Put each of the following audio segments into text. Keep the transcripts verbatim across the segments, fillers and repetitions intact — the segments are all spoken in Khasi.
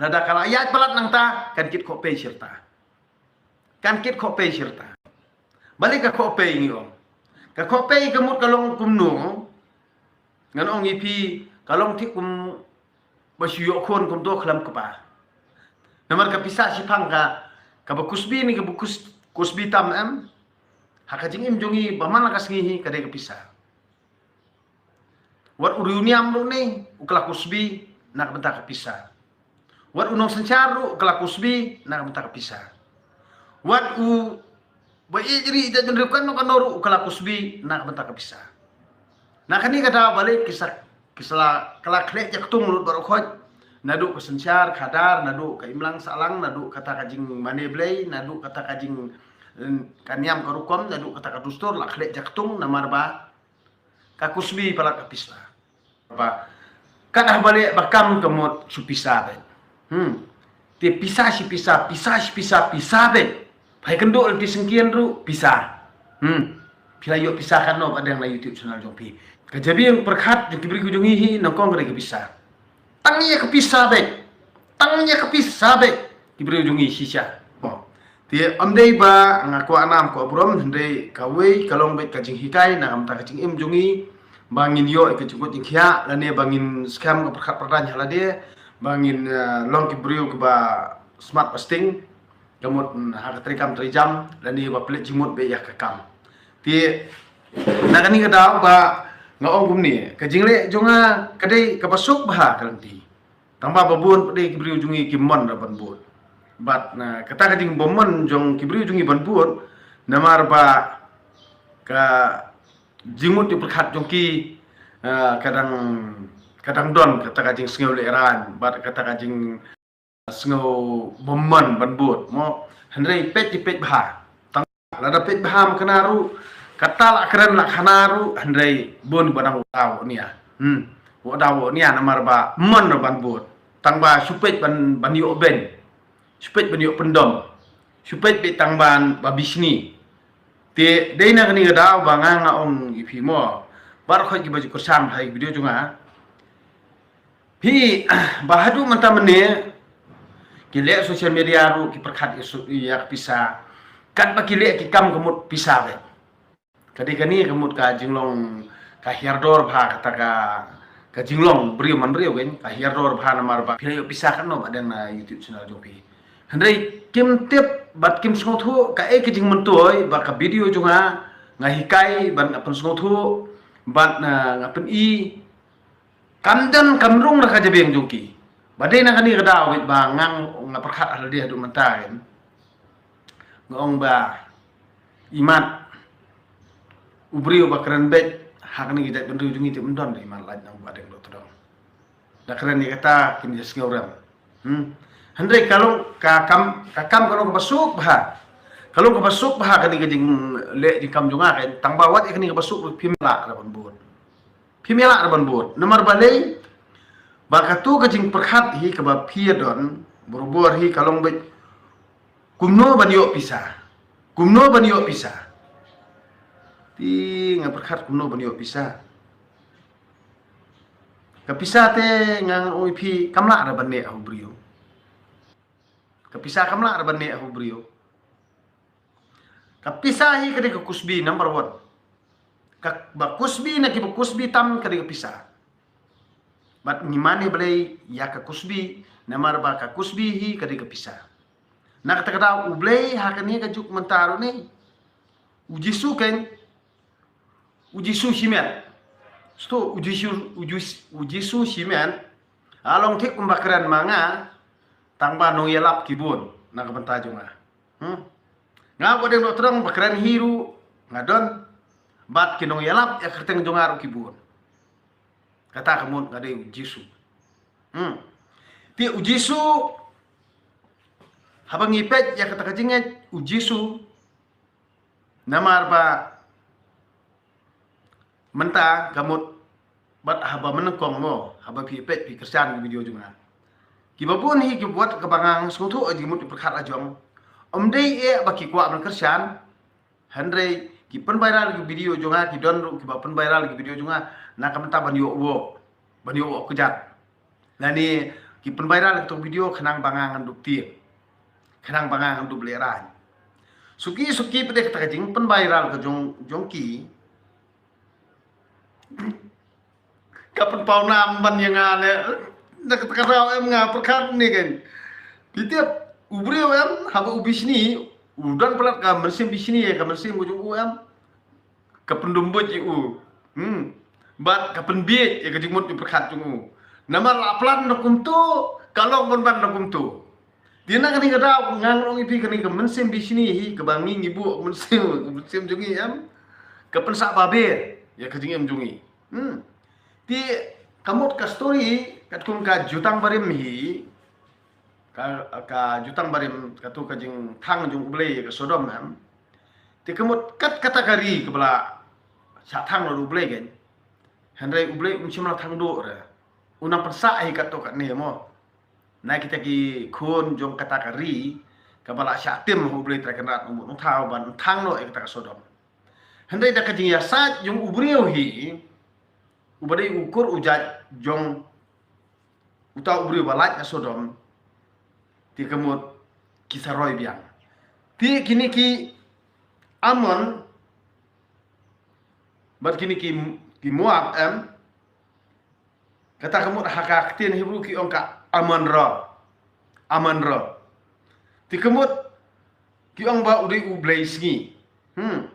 Lada ka la ïaid palat nangta, kan kit khohpei shirta. Kan kit khohpei shirta. Balei ka khohpei ngi ong? Ka khohpei ka mut ka long kumno? Ngan ong ïa phi, ka long thik kum ba shu ïoh khun kumto khlem kpa. Namar ka pisa shiphang ka, kaba kusbi ne kaba kus-, kusbi tam em. Ha ka jingim jong ngi ba man la ka sngi hi ka dei ka pisa. Wat u riewniam ruh ne u kylla kusbi na ka bynta ka pisa. Wat u nongsynshar ruh u kylla kusbi na ka bynta ka pisa. Wat u ba ïeit ri ïeit jaitbynriew kano kano ruh u kylla kusbi na ka bynta ka pisa. Na kane ka daw balei ki sa, ki sa la, ka la khleh jaktung lut baroh khoit. Naduh ka synshar khadar, naduh ka imlang sahlang, naduh kata ka jingmane Blei, naduh kata ka jing, ka niam ka rukom, naduh kata ka dustur la khleh jaktung namar ba ka kusbi palat ka pisa. Ba ka dah balei ba kam ka mut shu pisa beit. Hmm. Te pisa shi pisa, pisa shi pisa, pisa beit. Phai kynduh lynti syngkien ruh pisa. Hmm. Phi la ïoh pisa katno ba dang na YouTube channel jong phi? Ka jabieng pyrkhat jong ki briew jong ngi hi nyngkong ka dei ka pisa. Tang ïa ka pisa beit. Tang ïa ka pisa beit. Ki briew jong ngi shisha. Mo. Te ym dei ba nga kwah nam kwah burom, hynrei kawei ka long beit ka jinghikai na ka bynta ka jingim jong ngi, ba ngin ïoh ïa ka jingkut jingkhiah lane ba ngin skhem ka pyrkhat pyrdaiñ ha lade, ba ngin, eh, long ki briew kiba smat ba sting, ka mut, mm, ha ka treikam treijam lane ba pynleit jingmut beit ïa ka kam. Te na kane ka daw ba nga ong kumne, ka jingleh jong nga ka dei kaba suk bha ka lynti. Tang ba ba bun pat de ki briew jong ngi kim mon ruh ban bud. Bad na kata ka jingbymon jong ki briew jong ngi ban bud, namar ba ka jingmut jingpyrkhat jong ki, eh, ka dang, ka dang don kata ka jingsngew lehraiñ bad kata ka jingsngew bymon ban bud mo. Hynrei peit ki peit bha. Lada peit bha ma kane ruh, kata la kren la khana ruh, hynrei bun ba dang wadaw nia. Hmm. Wadaw nia namar ba mon ban bud. Tang ba shu peit ban, ban ïoh beiñ. Shu peit ban ïoh pyndom. Shu peit beit tang ban ba bishni. Te dei na kane ka daw ba nga nga ong ïa phi mo. Baroh khoit kiba ju kyrshan ha ki video jong nga. Phi, ba haduh mynta mynne, ki leh social media ruh, ki pyrkhat ïa su-, ïa ka pisa. Katba ki leh ki kam ka mut pisa beit. Ka dei kane ka mut ka jinglong ka hiar dor bha kata ka, ka jinglong briew man briew kan, ka hiar dor bha namar ba phi la ïoh pisa katno ba dang na YouTube channel jong phi. Hynrei kim tip bad kim sngewthuh kaei ka jingmyntoi ba ka video jong nga, nga hikai bad nga pynsngewthuh bad nga, nga pyni. Kam don kam rung da ka jabieng jong ki. Ba dei na kane ka daw beit ba nga nga pyrkhat ha lade haduh mynta kan. Nga ong ba imat u briew ba kren beit ha kane ka jaitbynriew jong ngi te ym don da imat lait na u Bah Deng Dohtdong. Da kren ïa kata kin ïa sngew rem. Hmm. Hynrei ka long ka kam, ka kam ka long kaba suk bha. Ka long kaba suk bha kane ka jingleh jingkam jong nga kan. Tang ba wat ïa kane kaba suk phim lah ra ban bud. Phim ïa lah ra ban bud. Namar balei? Ba katu ka jingpyrkhat hi kaba phi ïa don, barabor hi ka long beit kumno ban ïoh pisa. Kumno ban ïoh pisa. Te nga pyrkhat kumno ban ïoh pisa. Ka pisa te nga ong ïa phi kam lah ra ban neh ha u briew. Ka pisa kam lah ra ban neh ha u briew. Ka pisa hi ka dei ka kusbi number one. Ka ba kusbi na kiba kusbi tam ka dei ka pisa. Bad ngi mane Blei ïa ka kusbi, namar ba ka kusbi hi ka dei ka pisa. Na kata ka daw u Blei ha kane ka juk mynta ruh ne. U Jisu kan, u Jisu shimet. Sto u Jisu, u Jis-, u Jisu shimet. A long thik kumba kren ma nga, tang ba nongïalap ki bun na ka bynta jong nga. Hmm. Nga Bah Deng Dohtdong ba kren hi ruh nga don, bad ki nongïalap ïa ka kyrteng jong nga ruh ki bun. Kata ka mut nga dei u Jisu. Hmm. Te u Jisu, haba ngi peit ïa kata ka jingngeit u Jisu, namar ba mynta ka mut bad haba mynnyngkong mo, haba phi peit phi kyrshan ki video jong nga. Kiba bun hi ki buat kaba nga sngewthuh ïa ki mut pyrkhat la jong. Ym dei eh ba ki kwah ban kyrshan. Hynrei ki pynviral ki video jong nga, ki don ruh kiba pynviral ki video jong nga na ka bynta ban ïoh woh, ban ïoh woh kjat. Lane Ki pynviral kato video khnang ba nga ngan dup tieng, khnang ba nga ngan dup lehraiñ. Suki suki pat de kata ka jingpynviral ka jong jong ki ka pynpaw nam ban ïa nga ne. Na kata ka daw em nga pyrkhat ne kan. Phi tip, u briew em haba u bishni, u don palat ka mynsiem bishni ïa ka mynsiem ka jong u em. Ka pyndum buit ïa u. Hmm. Bad ka pynbiej ïa ka jingmut jingpyrkhat jong u. Namar la plan na kumto, ka long ban ban na kumto. Te na kane ka daw nga ngan ong ïa phi kane ka mynsiem bishni hi kaba ngi ngi buh mynsiem, mynsiem jong ngi em. Ka pynsah babe ïa ka jingim jong ngi. Hmm. Te ka mut ka story katkum ka jutang barim hi. Ka, ka jutang barim, kato ka jingthang jong U Blei ïa ka Sodom em. Te ka mut kat kata ka ri kaba la shah thang noh da U Blei kan. Hynrei U Blei um shym la thang duh re. U nang pynsah hi katto katne mo. Na kita ki khun jong kata ka ri kaba la shah tim ha U Blei Trai Kynrad, u mut u thaw ban thang noh ïa kata ka Sodom. Hynrei da ka jingïasaid jong u briew hi, uba dei u kur u jait jong uta u briew ba lait ha Sodom, te ka mut ki sa roi biang. Te kine ki Ammon bad kine ki, ki Moab em, kata ka mut ha ka ktien Hebru ki ong ka Amon Ra. Amon Ra. Te ka mut ki ong ba u dei u blei sngi. Hmm.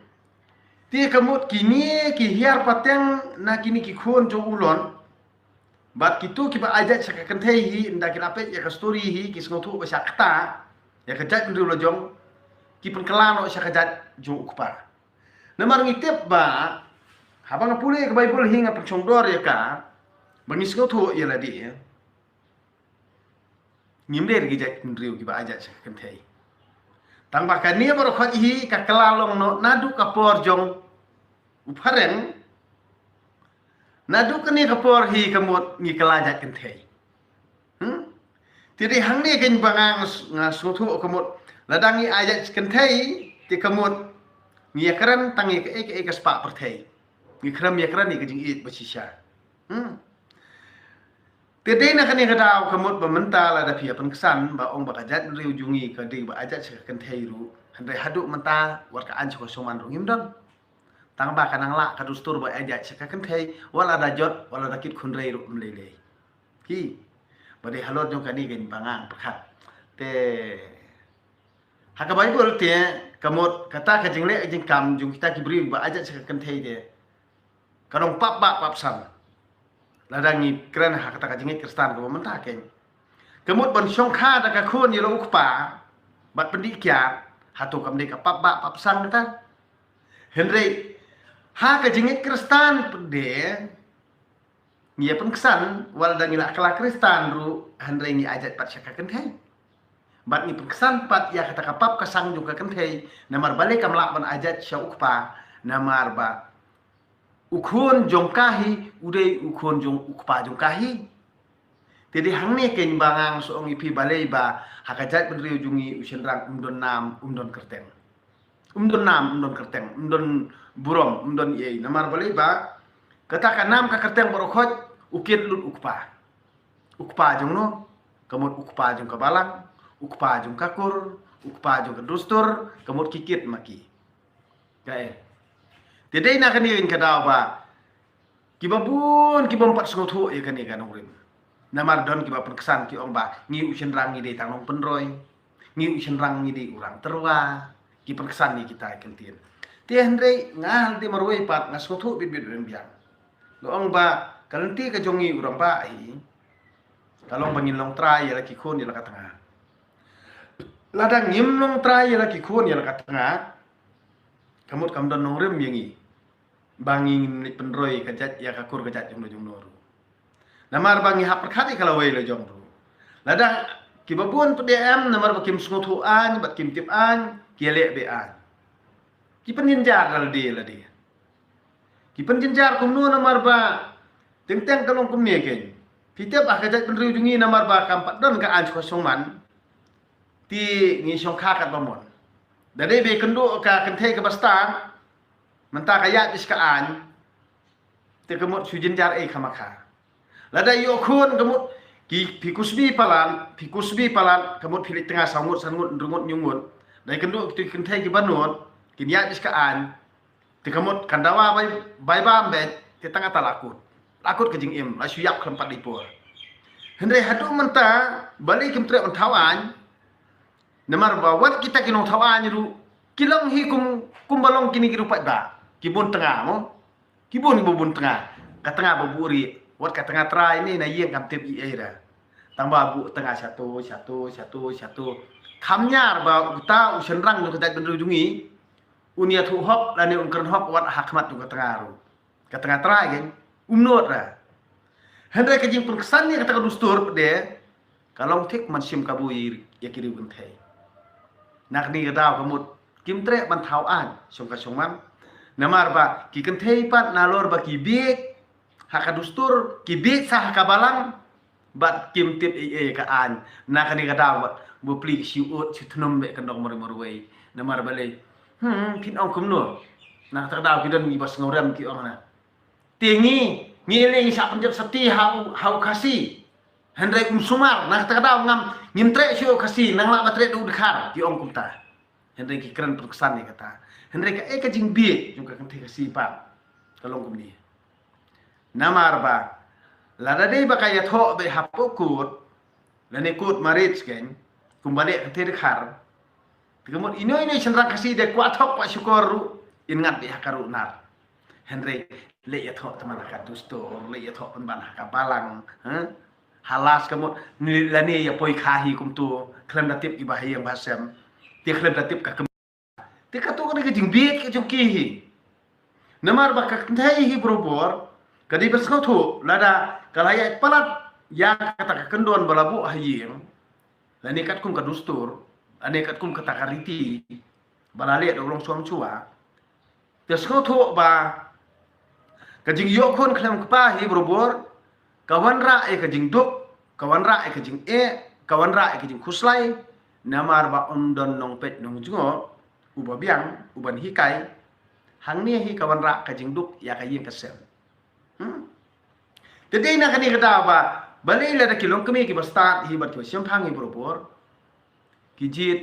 Te ka mut kine ki hiar pateng na kine ki khun jong u Lon. Bad kito kiba aijat sha ka kynthei hi, ynda ki la peit ïa ka story hi, ki sngewthuh ba sha kata ïa ka jaitbynriew la jong, ki pynkylla noh sha ka jait jong u kpa. Namar ngi tip ba haba nga pule ïa ka Baibl hi nga pynshongdor ïa ka, ba ngi sngewthuh ïa lade, ngim dei ki jaitbynriew kiba aijat sha ka kynthei. Tang ba kane baroh khoit hi ka kylla long noh naduh ka por jong u phareng, naduh kane ka por hi ka mut ngi kylla jait kynthei. Hmm? Te dei hangne keiñ ba nga, nga sngewthuh ka mut lada ngi aijat kynthei, te ka mut ngi ïakren tang ïa kaei kaei ka spah pyrthei. Ngi khlem ïakren ïa ka jingïeit ba shisha. Hmm? Te dei na kane ka daw ka mut ba mynta lada phi ïa pynksan ba ong ba ka jaitbynriew jong ngi ka dei ba aijat sha ka kynthei ruh, hynrei haduh mynta wat ka aiñ sha ka shongman ruh ngim don. Tang ba ka nang lah ka dustur ba aijat sha ka kynthei, wat lada jot, wat lada kit khun rei ruh ym lei lei. Hi. Ba dei halor jong kane keiñ ba nga pyrkhat. Te ha ka Baibl te ka mut kata ka jingleh jingkam jong kita ki briew ba aijat sha ka kynthei te ka long pap bah pap san. Lada ngi kren ha kata ka jingngeit Khristan kaba mynta keiñ, ka mut ban shongkha da ka khun ïa la u kpa bad pyndih kiad, hato kam dei ka pap bah pap san kata? Hynrei ha ka jingngeit Khristan pat de ngi ïa pynksan, wat lada ngi la kylla Khristan ruh, hynrei ngi aijat pat sha ka kynthei. Bad ngi pynksan pat ïa kata ka pap ka sang jong ka kynthei, namar balei kam lah ban aijat sha u kpa, namar ba u khun jong ka hi u dei u khun jong u kpa jong ka hi. Te dei hangne keiñ ba nga shu ong ïa phi balei ba ha ka jaitbynriew jong ngi u shynrang um don nam, um don kyrteng. Um don nam, um don kyrteng, um don burom, um don ei. Namar balei ba kata ka nam ka kyrteng baroh khoit u kit lut u kpa. U kpa jong no, ka mut u kpa jong ka balang, u kpa jong ka kur, u kpa jong ka dustur, ka mut ki kit ma ki. Kaei. Te dei na kane keiñ ka daw ba kiba bun kibym pat sngewthuh ïa kane ka nongrim. Namar don kiba pynksan ki ong ba ngi u shynrang ngi dei tang nongpynroi, ngi u shynrang ngi dei u rang tyrwa, ki pynksan ïa kita ki kyntien. Te hynrei nga ha lade marwei pat nga sngewthuh bit bit biang biang. Nga ong ba ka lynti ka jong ngi u rangbah hi ka long ba ngin long trai ïa la ki khun ïa la ka tnga. Lada ngim long trai ïa la ki khun ïa la ka tnga, ka mut kam don nongrim ïa ngi ba ngin leit pynroi ka jait ïa ka kur ka jait jong no jong no ruh. Namar ba ngi hap pyrkhat ïa ka lawei la jong ruh. Lada kiba bun pat de em namar ba kim sngewthuh aiñ bad kim tip aiñ, ki ïaleh beh aiñ. Ki pynjynjar da lade lade. Ki pynjynjar kumno namar ba teng teng ka long kumne keiñ. Phi tip ha ka jaitbynriew jong ngi namar ba kam pat don ka aiñ sha ka shongman. Te ngi shongkha katba mon. Da dei ba kynduh ka kynthei kaba stad, mynta ka ïaid beit sha ka aiñ. Te ka mut shu jynjar ei khamkha. Lada ïoh khun ka mut Ki phi kusbi palat, phi kusbi palat, ka mut phi leit tnga saw ngut, san ngut, hynriew ngut, hynñiew ngut. Da ïakynduh kito ki kynthei kiba nud, kin ïaid sha ka aiñ. Te ka mut kan dawa bai, bai bam beit, te tang kata la kut. La kut ka jingim, la shu ïap khlem pat dei por. Hynrei haduh mynta, balei kim treh ban thaw aiñ. Namar ba wat kita ki nongthaw aiñ ruh, ki long hi kum, kumba long kine ki ruh pat ba. Ki bun tnga mo. Ki bun, ki bun tnga. Ka tnga ba buhrieh. Wat ka tnga trai ne na ïing kam tip ei ei ruh. Tang ba buh tnga shato, shato, shato, shato. Kham ñiar ba uta u shynrang jong ka jaitbynriew jong ngi un ïathuh hok lane un kren hok wat ha khmat jong ka tnga ruh. Ka tnga trai kan um nud ruh. Hynrei ka jingpynksan ïa kata ka dustur pat de ka long thik man shim kabu ïa ki riew kynthei. Na kane ka daw ka mut kim treh ban thaw aiñ shong ka shong man. Namar ba ki kynthei pat nalor ba ki bieit ha ka dustur, ki bieit sa ha ka balang, bad kim tip ei ei ka aiñ. Na kane ka daw bad ba pli shu ud shu thnum bad ka dong marwei marwei. Namar balei? Hmm, phin ong kumno? Na kata ka daw ki don ngi ba sngewrem ki ong na. Te ngi, ngi leh ngi shah pynjot sati ha u, ha u Khasi. Hynrei um sumar, na kata ka daw ngam, ngim treh shuh u Khasi, nang lah ba treh da u Dkhar, ki ong kumta. Hynrei ki kren pyrkhat ïa kata. Hynrei kaei ka jingbieit jong ka kynthei Khasi pat ka long kumne. Namar ba lada dei ba ka ïathoh beit hapoh kut, lane kut marriage kan, kumba leh kynthei Dkhar. Te ka mut ino ino i shynrang Khasi da kwah thok kwah shukor ruh, in ngat beit ha ka ruh nar. Hynrei leh ïathoh tymmen ha ka dustur, leh ïathoh pynban ha ka balang, ha? Ha last ka mut, ni lane ïa poi kha hi kumto, khlem da tip ïa ba ha ïing ba ha sem. Te khlem da tip ka kem. Te kato ka dei ka jingbieit ka jong ki hi. Namar ba ka kynthei hi barabor ka dei ban sngewthuh lada ka la ïaid palat ïa kata ka kyndon ba la buh ha ïing, lane katkum ka dustur, lane katkum kata ka riti ba la leh da u longshuwa mshuwa. Te sngewthuh ba ka jingïoh khun khlem kpa hi barabor ka wanrah ïa ka jingduk, ka wanrah ïa ka jingeh, ka wanrah ïa ka jingkhuslai. Namar ba ym don nongpeit nongjngoh uba biang, uban hikai. Hangne hi ka wanrah ka jingduk ïa ka ïing ka sem. Hmm? Te dei na kane ka daw ba balei lada ki longkmie kiba stad hi bad kiba shemphang hi barabor ki jied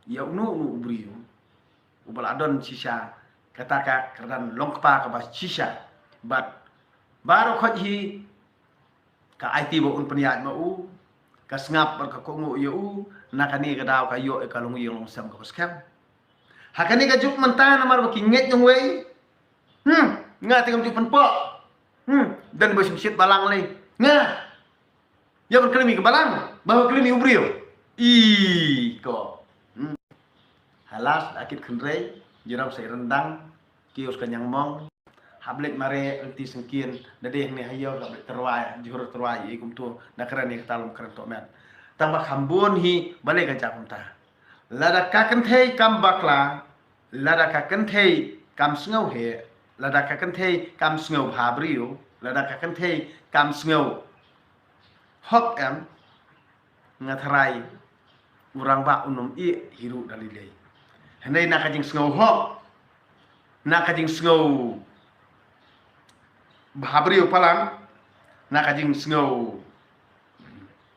ïa uno uno u briew uba la don shisha kata ka kyrdan longkpa kaba shisha. Bad baroh khoit hi ka aiti ba un pynïaid ma u, ka sngap bad ka kohnguh ïa u, na kane ka daw ka ïoh ïa ka longïing longsem kaba skhem. Ha kane ka juk mynta namar ba ki ngeit nongwei. Hmm, nga te kam ju pynpoh. Hmm, don ba shim shit balang lei. Nga. Ïa ban kylli ka balang, ba kylli u briew. I ko. Hmm. Ha last akit khynrei, jiram sai rendang, kios ka ñiangmong. Hap leit mareh lynti syngkien, da dei hangne ha ïew hap leit tyrwa, jhur tyrwa ïa kumto, na kren ïa kata lym kren tohmet. Tang ba kham bun hi, balei ka jia kumta. Lada ka kynthei kam bakla, lada ka kynthei kam sngew heh, lada ka kynthei kam sngew bha briew, lada ka kynthei kam sngew hok em, nga tharai u rangbah un ym ïeh hi ruh da lei lei. Hynrei na ka jingsngew hok, na ka jingsngew bha briew palat, na ka jingsngew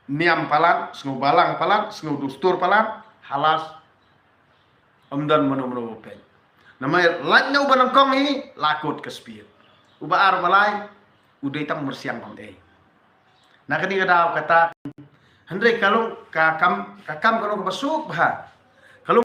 niam palat, sngew balang palat, sngew dustur palat, ha last ym don mano mano ba peit. Namar lait na uba nyngkong hi la kut ka speed. Uba ar uba lai u dei tang myrsiang bam ei. Na kane ka daw kata, hynrei ka long ka kam, ka kam ka long kaba suk bha.